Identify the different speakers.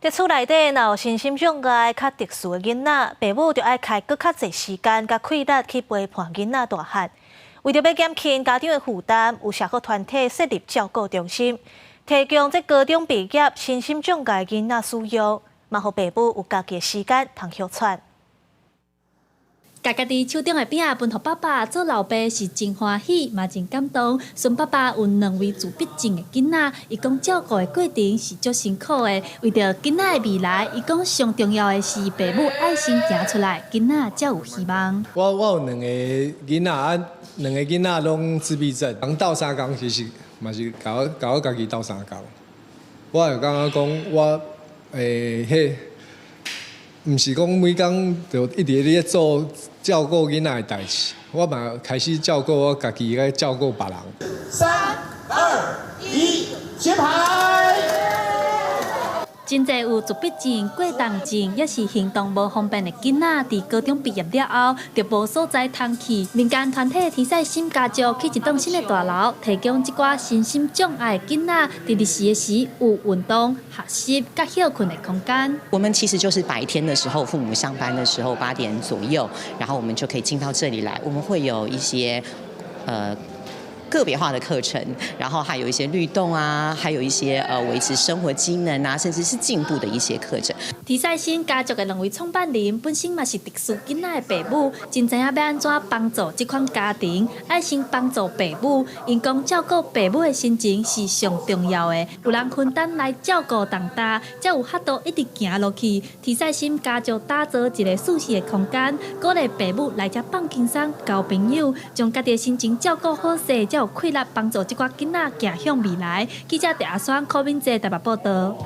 Speaker 1: 佇厝內底若有身心障礙較特殊的囡仔，爸母就愛開閣較濟時間佮氣力去陪伴囡仔大漢。為著欲減輕家長的負擔，有社福團體設立照顧中心，提供這高中畢業身心障礙囡仔使用，嘛予爸母有家己的時間通歇喘。
Speaker 2: 共家己手中的餅分予爸爸做老爸是真歡喜，嘛真感動。孫爸爸有兩位自閉症的囡仔，伊講照顧的過程是足辛苦的。為著囡仔的未來，伊講上重要的是爸母愛先行出來，囡仔才有希望。
Speaker 3: 我有兩個囡仔，啊，兩個囡仔攏自閉症，人鬥相共其實嘛是共我家己鬥相共。我會感覺講我彼。毋是講每工就一直咧做照顧囡仔的代誌，我嘛開始照顧我家己，愛照顧別人。
Speaker 4: 三、二、一，揭牌。
Speaker 2: 真濟有自閉症、過動症，抑是行動無方便的囡仔，佇高中畢業了後，就無所在通去。民間團體天使心家族起一棟新的大樓，提供這寡身心障礙的囡仔，佇日時的時有運動、學習、佮歇睏的空間。
Speaker 5: 我們其實就是白天的時候，父母上班的時候8點左右，然後我們就可以進到這裡來。我們會有一些個別化的課程，然後還有一些律動啊，還有一些維持生活機能啊，甚至是進步的一些課程。
Speaker 2: 天使心家族的兩位創辦人本身嘛是特殊囡仔的爸母，真知影欲按怎幫助這款家庭，愛先幫助爸母，𪜶講照顧爸母的心情是上重要的，有人分擔來照顧重擔，才有法度一直行落去。天使心家族打造一個舒適的空間，鼓勵爸母來遮放輕鬆、交朋友，將家己的心情照顧好勢，才有氣力幫助這寡囡仔行向未來。記者鄭阿雙、柯敏哲台北報導。